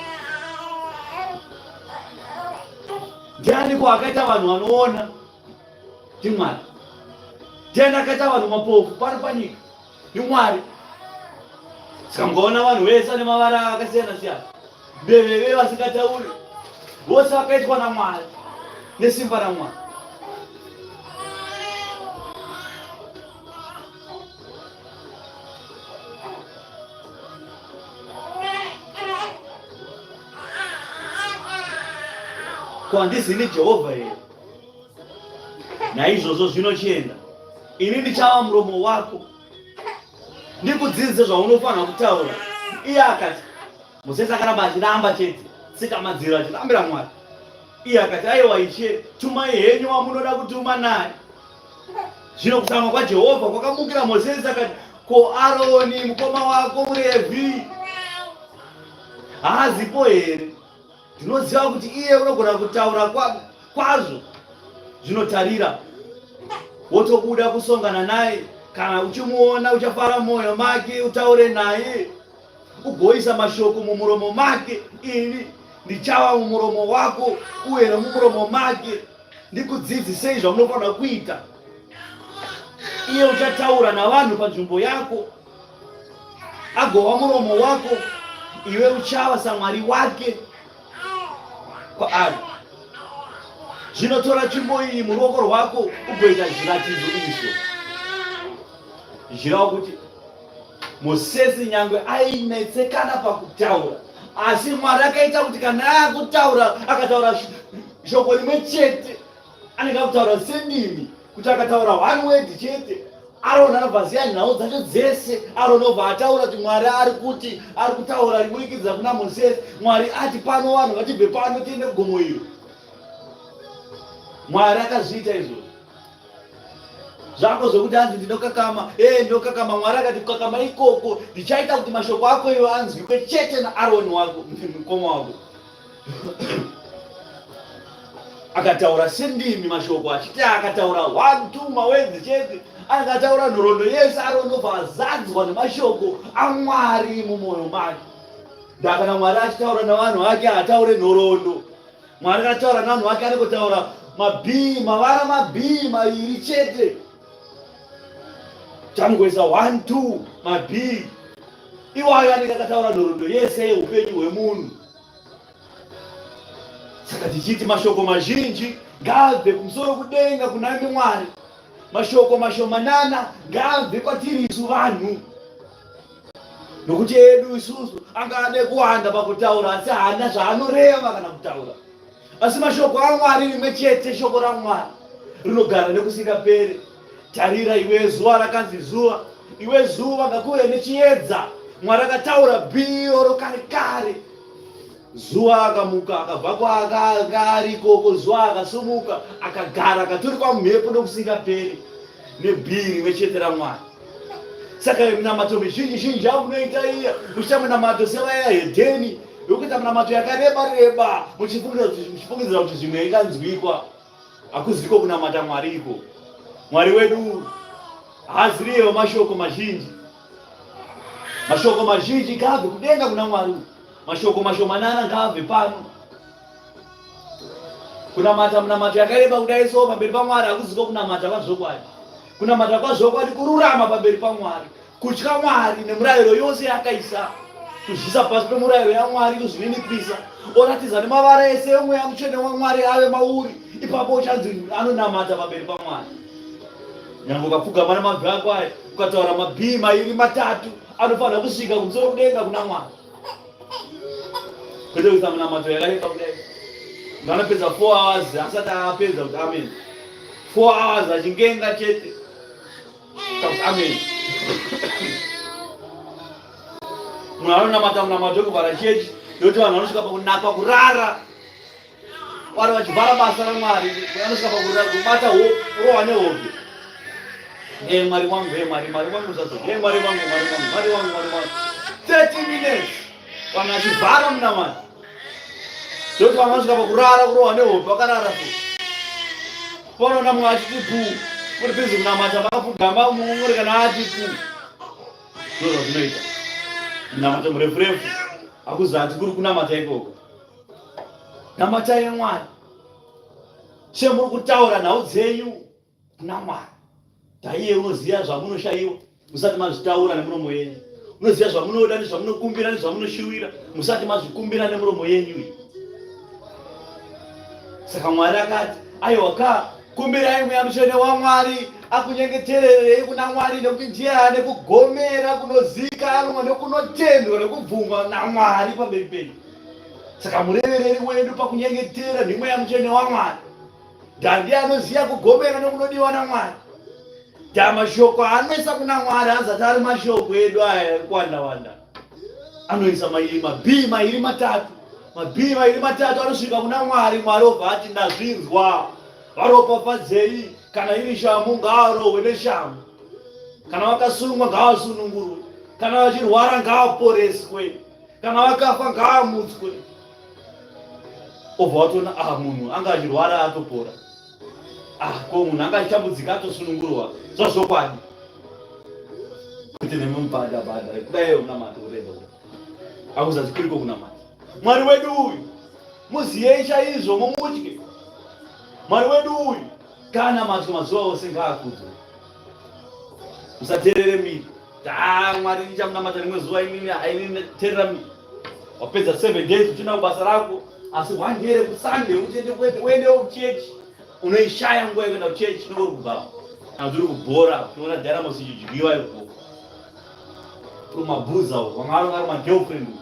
Speaker 2: Ndianiko akaita vanhu vanoona? NdiMwari. Ndiani akaita vanhu mapofu pano panyika? NdiMwari. Saka mukaona vanhu vese vane mavara akasiyana siyana, mbeveve vasingatauri, vose vakaitwa naMwari nesimba raMwari. Ko handizini Jehovha here? Naizvozvo zvino chienda, ini ndichava muromo wako, ndikudzidzise zvaunofanira kutaura. Iye akati, Mosesi akaramba achiramba chete, tsika madziro achirambira Mwari. Iye akati, aiwa Ishe, tumai henyu wamunoda kutuma naye. Zvino kutsamwa kwaJehovha kwakamukira Mosesi, akati, ko Aroni mukoma wako muRevhi haazipo here? Ndinoziva kuti iye unogona kutaura kwazvo. Zvinotarira wotobuda kusongana naye, kana uchimuona uchafara mumwoyo make, utaure naye ugoisa mashoko mumuromo make. Ini ndichava mumuromo wako uye nomumuromo make, ndikudzidzisei zvamunofanira kuita. Iye uchataura navanhu panzvimbo yako, agova muromo wako, iwe uchava samwari wake kwaari. Zvino tora tsvimbo iyi muruoko rwako ugoita zviratidzo izvo. Zvireva kuti Mosesi nyangwe ainetsekana pakutaura, asi Mwari akaita kuti kana akutaura akataura shoko rimwe chete anenge akutaura sendimi, kuti akataura one word chete Aroni anobva aziva nhau dzacho dzese. Aroni obva ataura kuti Mwari ari kuti ari kutaura riburikidza kuna Mosesi. Mwari ati pano vanhu ngatibve pano tiende kugomo iro. Mwari akazviita izvozvo. Zvako zvokuti hanzi ndinokakama, ee ndinokakama, Mwari akati kukakama ikoko ndichaita kuti mashoko ako iwo anzwikwe chete naAroni wako, mukoma wako. Akataura sendimi mashoko achiti akataura one two mawedzi chete, akataura nhoroondo yese, Aroni obva azadzwa nemashoko aMwari mumwoyo make. Ndakana Mwari achitaura navanhu vake haataure nhoroondo. Mwari akataura navanhu vake anongotaura mabhii mavara mabhii mairi chete. Changoisa 1 2 mabhii iwayo anenge akataura nhoroondo yese yeupenyu hwemunhu. Saka tichiti mashoko mazhinji ngaabve kumusoro kudenga kuna imi Mwari, mashoko mashomanana ngaabve kwatiri isu vanhu. Nokuti edu isusu anga ane kuwanda pakutaura asi haana zvaanoreva kana kutaura. Asi mashoko aMwari rimwe chete shoko raMwari rinogara nekusingaperi. Tarira iwe zuva rakanzi zuva, iwe zuva ngakuve nechiedza. Mwari akataura bhiyo rokare kare. Zuva akamuka akabva kwaakanga ari ikoko, zuva akasumuka akagara akaturikwa mumhepo nokusingaperi nebhii rimwe chete raMwari. Saka minamato mizhinji zhinji yamunoita iya muchiita minamato sevaya hedheni yokuita minamato yakareba reba muchifungidzira kuti zvimwe inganzwikwa. Hakuziko kunamata Mwari iko. Mwari wedu haaziriye wemashoko mazhinji. Mashoko mazhinji ngaabve kudenga kuna Mwari. Mashoko mashomanana ngaabve pano. Kunamata munamato yakareba kudai so pamberi paMwari hakuziko kunamata kwazvokwadi. Kunamata kwazvokwadi kururama pamberi paMwari. Kutya Mwari nemurayiro yose yaakaisa, kuzviisa pasi pemurayiro yaMwari, kuzvininipisa, oratidza nemavara ese emweya mutsvene waMwari ave mauri, ipapo uchanzi anonamata pamberi paMwari. Nyange ukapfugama nemabvi ako aya, ukataura mabhii mairi matatu, anofanira kusvika kumusoro kudenga kuna Mwari. Kwete kuisa munamato yakareba kudai. Vanopedza 4 hours asati apedza kuti amen. 4 hours achingenga chete. Amen. Munhu anonamata munamato wekuvhara chechi nekuti vanhu vanosvika pakunakwa kurara vari vachivhara basa raMwari vanosvika pakubata kurohwa nehope. Ee Mwari wangu, ee Mwari, Mwari wangu zvadzo, ee Mwari wangu, Mwari wangu, Mwari wangu, Mwari wangu. 30 minutes vanhu vachivhara munamato. Ndokuti vamwe vanosvika pakurara kurohwa nehope vakarara so. Panoona mumwe achiti puu, muri busy kunamata makapfugama muri kana ati puu. Ndozvazvinoita. Munamato murefu refu hakuzati kuri kunamata ikoko. Namatai Mwari. Semuri kutaura nhau dzenyu kuna Mwari. Taiye unoziva zvamunoshaiwa musati mazvitaura nemuromo yenyu. Unoziva zvamunoda nezvamunokumbira nezvamunoshuwira musati mazvikumbira nemuromo yenyu iyi. Saka Mwari akati, aiwa ka kumbirai mweya mutsvene waMwari akunyengetererei kuna Mwari nekuti ndiye ane kugomera kunozikanwa nekunotendwa nekubvumwa naMwari pamberi penyu. Saka murevereri wedu pakunyengetera ndimweya mutsvene waMwari. Dhandiye anoziva kugomera nokunodiwa naMwari. Dha mashoko aanoisa kuna Mwari azati ari mashoko edu aya ekuwanda wanda. Anoisa mairi mabhii mairi matatu. Mabhii mairi matatu anosvika kuna Mwari, Mwari obva ati ndazvinzwa. Varopafadzei kana iri shamu ngaarohwe neshamu. Kana vakasungwa ngavasunungurwe. Kana vachirwara ngavaporeswe. Kana vakafa ngavamutswe. Obva watoona ah munhu anga achirwara atopora. Ah ko munhu anga achitambudzika atosunungurwa zvazvokwadi. Kuti nemubhadha bhadha kudai unamata kureba. Akuzati kuriko kunamata. Mwari wedu uyu muziyei chaizvo mumutye. Mwari wedu uyu kana matwe mazuva ose ngaakudzwe. Musaterere miri. Ah, Mwari ndichamunamata rimwe zuva inini inini terera miri. Wapedza 7 days uchienda kubasa rako asi one day rekusunday uchiende uendewo kuchechi unoishaya nguva yekuenda kuchechi unenge uri kubhawa kana kuti uri kubhora uchiona dynamos ichidyiwa ikoko uri mabhuza uko vamwe vanonga ari magirlfriend uko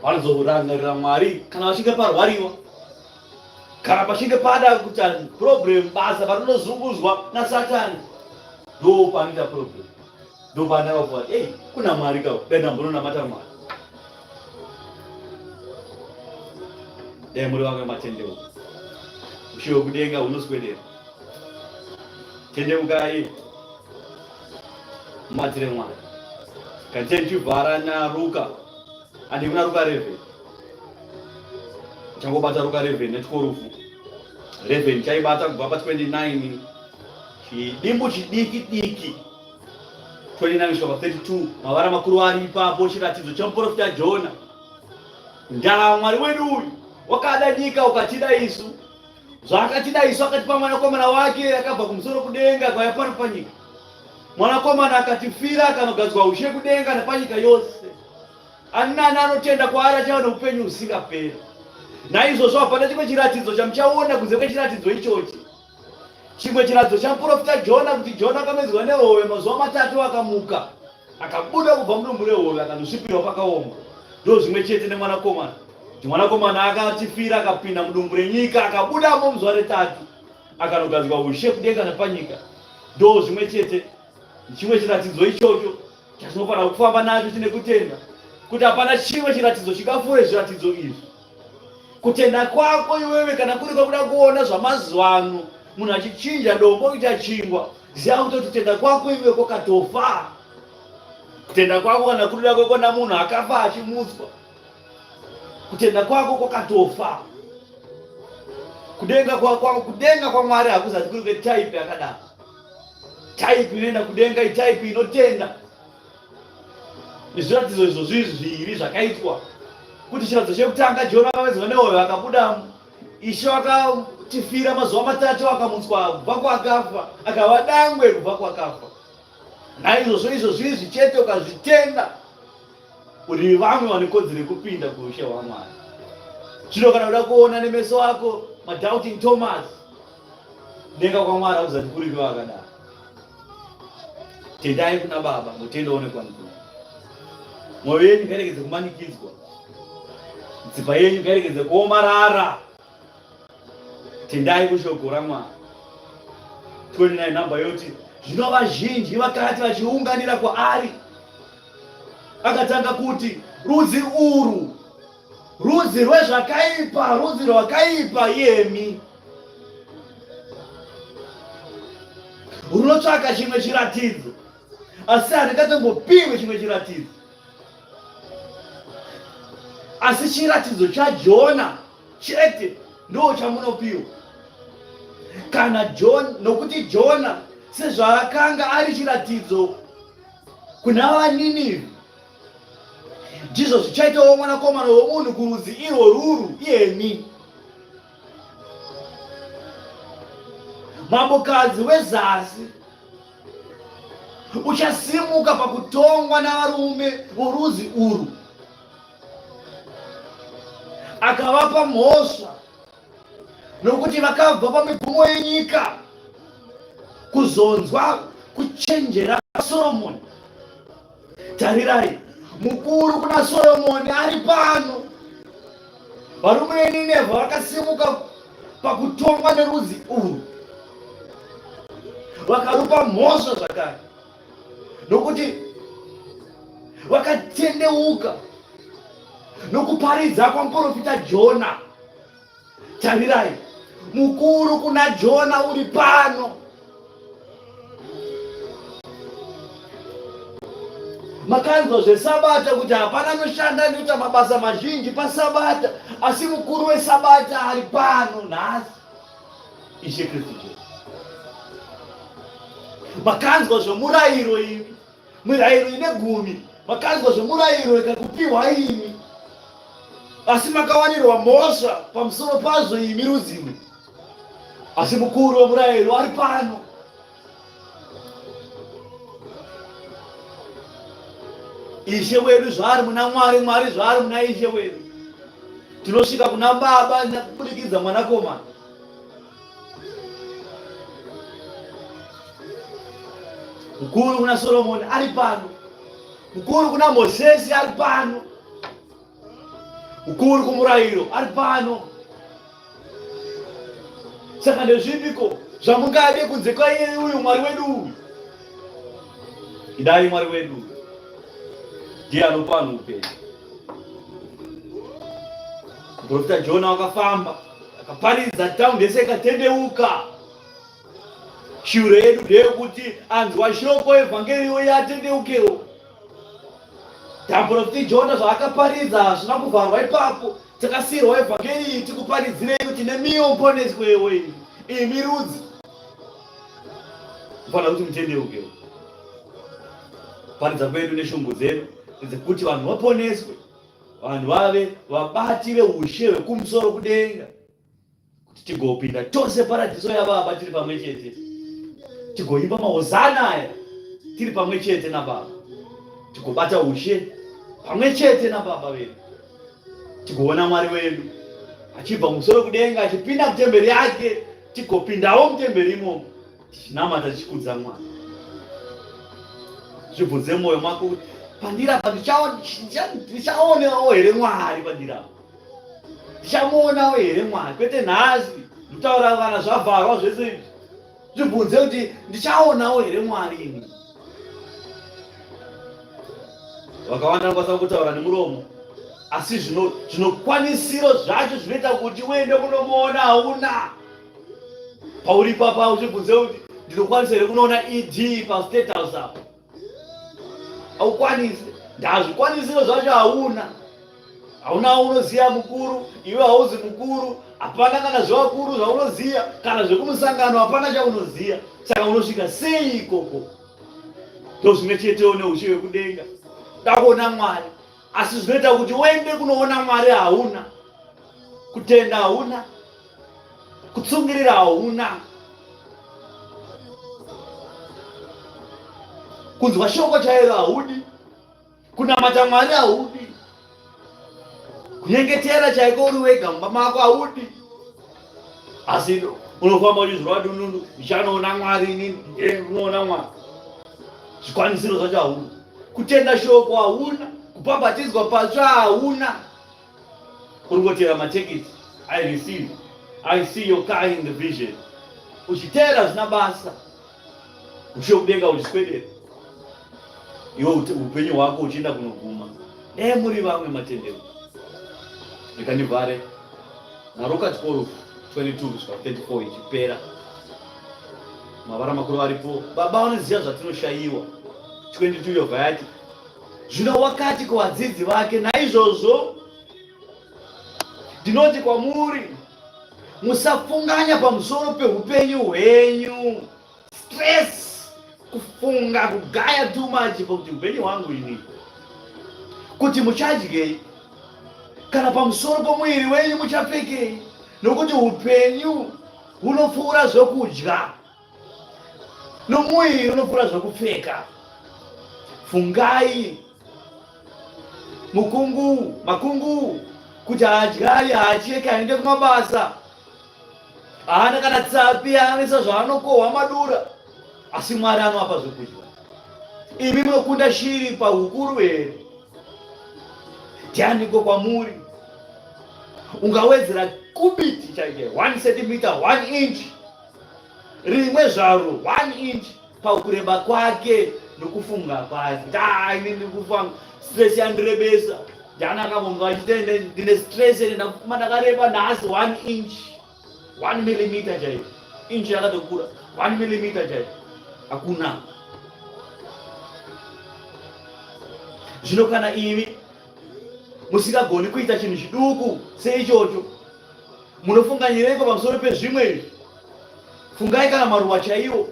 Speaker 2: vanozorangarira Mwari kana vachinge parwariwa kana pachinge pada kuita problem basa parinozunguzwa nasatani ndo panoita problem ndo paanakakuva ei kuna Mwari ka dai ndambononamata Mwari dai muri vamwe matendeuka ushe wekudenga hunoswedera.
Speaker 1: Tendeukai mubatsire Mwari. Kana tichivhara naRuka, andi kuna Ruka 11. Changobata Ruka 11 netikorufu. 11 chaibata kubva pa 29 chidimbu chidiki diki 29 kusvika pa 32 mavara makuru ari ipapo chiratidzo chemuprofita Jona. Ndaa Mwari wedu uyu wakada nyika ukatida isu Zvaakatida isu akatipa mwanakomana wake akabva kumusoro kudenga akauya pano panyika. Mwanakomana akatifira akanogadzwa ushe kudenga napanyika yose. Ani nani anotenda kwaari achava noupenyu husingaperi. Naizvozvo hapana chimwe chiratidzo chamuchaona kunze kwechiratidzo ichochi. Chimwe chiratidzo chamuprofita Jona kuti Jona akamedzwa nehove mazuva matatu akamuka akabuda kubva mudumbu rehove akandosvipirwa pakaoma. Ndozvimwe chete nemwanakomana. Kuti mwanakomana akatifira akapinda mudumbu renyika akabudamo muzuva retatu akanogadzwa ushe kudenga napanyika. Ndo zvimwe chete chimwe chiratidzo ichocho chatinofanira kufamba nacho tine kutenda kuti hapana chimwe chiratidzo chingapfuure zviratidzo izvi. Kutenda kwako iwewe kana kuri kwakuda kuona zvamazuva ano munhu achichinja dombo kuita chingwa, ziva kuti kutenda kwako iwe kwakatofa. Kutenda kwako kana kuri kuda kwekuona munhu akafa achimutswa Kutenda kwako kwakatofa. Kudenga kwa, kwa, kudenga kwaMwari hakuzati kuri kwetype yakadaro. Type inoenda kudenga itype inotenda. Nezviratidzo izvo zviri zviviri zvakaitwa kuti chiratidzo chekutanga Jona akawedzwa nehove akabudamo. Ishe wakatifira mazuva matatu akamutswa kubva kwakafa akava dangwe kubva kwakafa. Naizvozvo izvo zviri zvichete ukazvitenda Uri vamwe vane kodzero yekupinda kuushe hwaMwari. Zvino kana uda kuona nemeso ako madoubting Thomas, denga kwaMwari hakuzati kuri kwakadaro. Tendai kuna Baba, mutendawo nekwamukuru. Mwoyo yenyu ngairegedze kumanikidzwa, mitsipa yenyu ngairegedze kuomarara. Tendai kushoko raMwari. 29 namba yoti zvino vazhinji vakati vachiunganira kwaari akatanga kuti rudzi urwu rudzi rwezvakaipa rudzi rwakaipa iyemi runotsvaka chimwe chiratidzo asi handingatombopiwe chimwe chiratidzo asi chiratidzo chajona chete ndo chamunopiwa kana John nokuti Jona sezvaakanga ari chiratidzo kuna vaNinivhi ndizvo zvichaitawo mwanakomana womunhu kurudzi irwo ruru iyemi mambokadzi wezasi uchasimuka pakutongwa navarume vorudzi urwu akavapa mhosva nokuti vakabva pamigumo yenyika kuzonzwa kuchenjera kwaSoromoni. Tarirai, mukuru kuna Soromoni ari pano. Varume veNinevha vakasimuka pakutongwa nerudzi urwu, vakarupa mhosva zvakare, nokuti vakatendeuka nokuparidza kwamuprofita Jona. Tarirai, mukuru kuna Jona uri pano. Makanzwa zvesabata kuti hapana anoshanda anoita mabasa mazhinji pasabata, asi mukuru wesabata ari pano nhasi, Ishe Kristu Jesu. Makanzwa zvomurayiro imi Mirayiro ine gumi makanzwa zvemurayiro ikakupiwa imi, asi makawanirwa mhosva pamusoro pazvo imi rudzimwe. Asi mukuru wemurayiro ari pano. Ishe wedu zvaari muna Mwari, Mwari zvaari muna Ishe wedu, tinosvika kuna Baba kubudikidza Mwanakomana. Mukuru kuna Solomoni ari pano, mukuru kuna Mosesi ari pano, mukuru kumurayiro ari pano. Saka ndezvipiko zvamungade kunze kwaiye uyu Mwari wedu uyu? Idai Mwari wedu ndiye anopa vanhu upenyu. Muprofita Jona wakafamba akaparidza taundi yese ikatendeuka.
Speaker 2: Shuviro yedu ndeyekuti anzwa shoko evhangeri uye atendeukewo. Taprofita Jona zvaakaparidza hazvina kuvharwa ipapo. Takasiirwa evhangeri iyi tikuparidzirei kuti nemiwo muponeswewo imi. Imi rudzi. Mufanira kuti mutendeukewo. Paridza kwedu neshungu dzedu ndedzekuti vanhu vaponeswe. Vanhu vave vabati veushe hwekumusoro kudenga. Kuti tigopinda tose paradhiso yababa tiri pamwe chete. Tigoimba mahozana aya tiri pamwe chete nababa. Tigobata ushe pamwe chete nababa vedu. Tigoona Mwari wedu achibva musoro kudenga achipinda mutemberi yake, tigopindawo mutemberi imomo tichinamata tichikudza Mwari. Zvibvunze mwoyo mako kuti pandiri apa ndichaonewo here Mwari pandiri apa? Ndichamuonawo here Mwari? Kwete nhasi, ndikutaura kana zvavharwa zvese izvi. Zvibvunze kuti ndichaonawo here Mwari ini? Vakawanda vanokwanisa kutaura nemuromo asi zvinokwanisiro zvacho zvinoita kuti uende kunomuona hauna. Pauri ipapa uzvibvunze kuti ndinokwanisa here kunoona ED pastate house apo? Haukwanisi. Ndazvikwanisiro zvacho hauna. Hauna unoziva mukuru, iwe hauzi mukuru, hapana kana zvevakuru zvaunoziva, kana zvekumusangano hapana chaunoziva. Saka unosvika sei ikoko? Ndozvimwe chetewo neushe hwekudenga. Ndakuona Mwari, asi zvinoita kuti uende kunoona Mwari hauna. Kutenda hauna, kutsungirira hauna. Kunzwa shoko chairo haudi. Kunamata Mwari haudi. Kunyengetera chaiko uri wega mumba mako haudi. Asi unofamba uchizwa dununu, ndichanoona Mwari inini, unoona Mwari. Zvikwanisiro zvacho hauna. Kutenda shoko hauna, kubhabhatidzwa patsva hauna. Uri kutera matekiti. I receive. I see your car in the vision. Uchitera zvina basa. Ushe kudenga uchiswedera. Iwe upenyu hwako uchienda kunoguma. Dai muri vamwe matendero. Reka ndivhare naRuka 12 22 kusvika 34 ichipera. Mavara makuru aripo. Baba vanoziva zvatinoshayiwa. 22 yobva yati zvino wakati kuvadzidzi vake, naizvozvo ndinoti kwamuri musafunganya pamusoro peupenyu hwenyu. Stress, kufunga, kugaya too much pakuti upenyu hwangu ini, kuti muchadyei, kana pamusoro pomuviri wenyu muchapfekei, nokuti upenyu hunopfuura zvokudya nomuviri unopfuura zvokupfeka. Fungai mukungu makungu kuti haadyari, haacheki, haende kumabasa, haana kana tsapi yaanoisa zvaanokohwa madura, asi Mwari anoapa zvokudya. Imi munokunda shiri pahukuru here? Ndianiko kwamuri ungawedzera kubiti chaicho 1 centimeter 1 inch rimwe zvaro 1 inch pakureba kwake nokufunga kwake? Ah, ini ndikufunga stress yandirebesa. Ndiani akabonga achiti ndine stress ende ndakufuma ndakareba nhasi 1 inch 1 millimeter chaiyo, inch yakatokura 1 millimeter chaiyo hakuna. Zvino kana imi musingagoni kuita chinhu chiduku seichocho, munofunganyireiko pamusoro pezvimwe izvi? Fungai kana maruva chaiwo,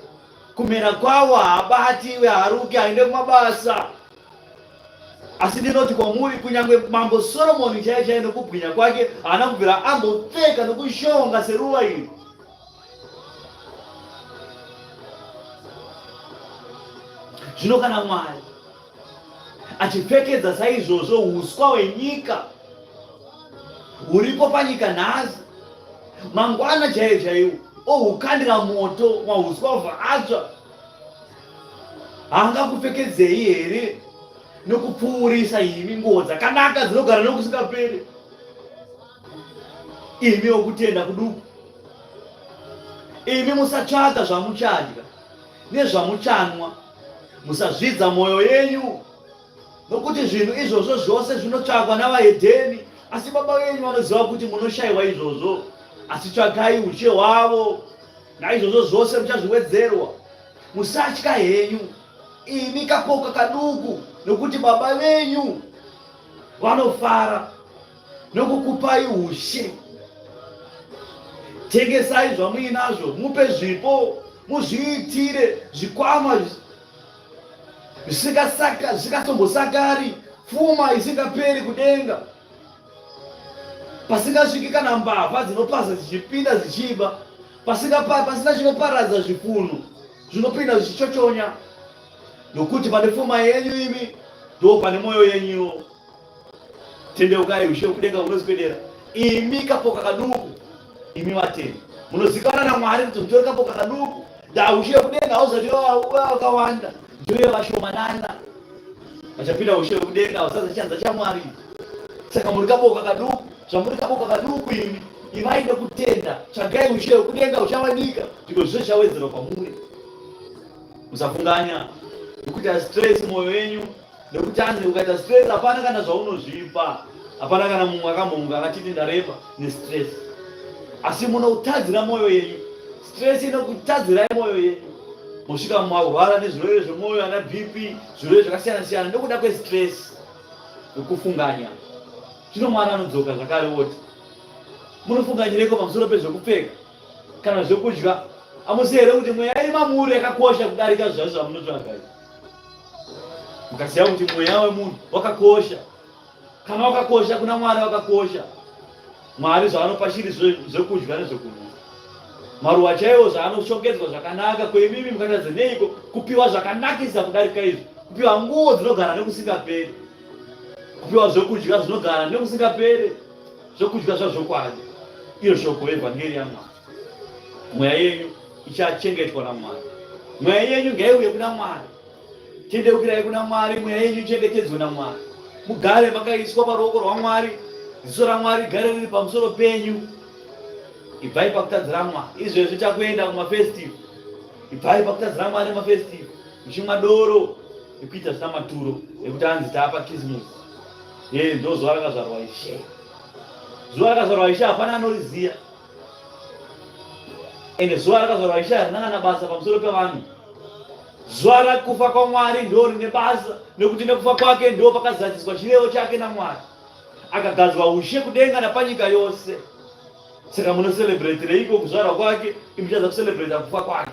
Speaker 2: kumera kwawo haabati uye haaruki, haende kumabasa. Asi ndinoti kwamuri, kunyange mambo Soromoni chaiye chaiye nokubwinya kwake haana kubvira ambopfeka nokushonga seruva iri. Zvino kana Mwari achipfekedza saizvozvo uswa hwenyika huripo panyika nhasi, mangwana chaiyo chaiwo ohukandira moto, mahuswa obva atsva, haangakupfekedzei here nokupfuurisa imi nguo dzakanaka dzinogara nokusingaperi? Imi wokutenda kuduku, imi musatsvaka zvamuchadya nezvamuchanwa, musazvidza mwoyo yenyu, nokuti zvinhu izvozvo zvose zvinotsvakwa navahedheni, asi Baba venyu vanoziva kuti munoshayiwa izvozvo. Asi tsvakai ushe hwavo. Naizvozvo zvose muchazviwedzerwa. Musatya henyu, imi kapoka kaduku, nokuti Baba venyu vanofara nokukupai ushe. Tengesai zvamuinazvo, mupe zvipo, muzviitire zvikwama zvisingatombosakari, pfuma isingaperi kudenga, pasingasviki kana mbavha dzinopaza dzichipinda dzichiba, pasina chinoparadza zvifunhu zvinopinda zvichichochonya. Nokuti pane pfuma yenyu imi, ndo pane mwoyo yenyuwo. Tendeukai, ushe hwekudenga hunoswedera. Imi kapoka kaduku, imi vatendi munozikanwa naMwari kuti mutori kapoka kaduku. Da ushe hwekudenga hauzati wakawanda, ndiyo vashomanana vachapinda ushe hwekudenga, hausaza chanza chaMwari. Saka muri kapoka kaduku, zvamuri kapoka kaduku imi, ivai nekutenda, tsvagai ushe hwekudenga huchawanika, ndiko zvose zvichawedzerwa kwamuri. Musafunganya nekuita stress mwoyo wenyu nekuti hanzi ukaita stress hapana kana zvaunozvipa, hapana kana mumwe akambomuka akatiti ndarema nestress, asi munoutadzira mwoyo yenyu. Stress inokutadzirai mwoyo yenyu, mosvika marwara nezvirwere zvemwoyo, ana BP, zvirwere zvakasiyana siyana nekuda kwestress nekufunganya. Zvino Mwari anodzoka zvakare woti, munofunganyireko pamusoro pezvekupfeka kana zvekudya? Hamusi here kuti mweya iri mamuri yakakosha kudarika zvazvo zvamunotsvaga izvi? Mukaziva kuti mweya wemunhu wakakosha, kana wakakosha kuna Mwari, wakakosha. Mwari zvaanopa shiri zvekudya nezvekunwa, maruva chaiwo zvaanoshongedzwa zvakanaka, ko imimi mukatadza neiko kupiwa zvakanakisa kudarika izvi? Kupiwa nguo dzinogara nekusingaperi, kupiwa zvekudya zvinogara nekusingaperi, zvekudya zvazvokwadi, iyo shoko yevhangeri yaMwari. Mweya yenyu ichachengetwa naMwari. Mweya yenyu ngaiuye kuna Mwari. Tendeukirai kuna Mwari, mweya yenyu ichengetedzwe naMwari. Mugare makaiswa paruoko rwaMwari, ziso raMwari rigare riri pamusoro penyu. Ibvai pakutadzira Mwari. Izvezvi takuenda kumafestive. Ibvai pakutadzira Mwari mafestive, muchimwa doro nekuita zvisina maturo, nekuti hanzi taapa Christmas. Ye, ndo zuva rakazvarwa Ishe. Zuva rakazvarwa Ishe hapana anoriziya. Ende zuva rakazvarwa Ishe harina kana basa pamusoro pevanhu. Zuva rakufa kwaMwari ndo rine basa, nekuti nekufa kwake ndo pakazadziswa chirevo chake naMwari. Akagadzwa ushe kudenga napanyika yose. Saka munocelebretereiko kuzvarwa kwake, imi muchadza kucelebrata kufa kwake?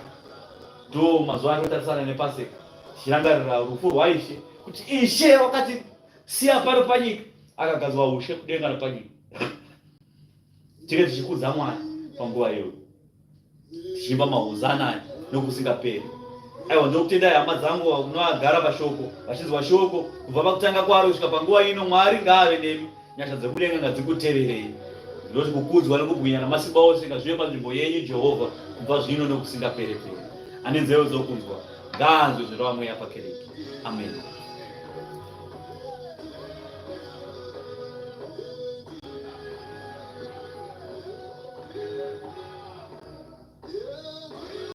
Speaker 2: Ndo mazuva anotarisana nePaseka, tichirangarira rufu rwaIshe, kuti Ishe wakati siya pano panyika, akagadzwa ushe kudenga napanyika. Tinge tichikudza Mwari panguva iyoyo, tichiimba mahozana nokusingaperi. Aiwa, ndokutendai hama dzangu vanovagara pashoko, vachinzwa shoko kubva pakutanga kwaro kusvika panguva ino. Mwari ngaave nemi, nyasha dzekudenga ngadzikuteverei. Ndinoti kukudzwa nekubwinya namasimba ose ngazvive panzvimbo yenyu Jehovha, kubva zvino nokusingaperi-peri. Ane nzeve dzokunzwa ngaanzwe zvinoreva Mweya pakereke. Amen.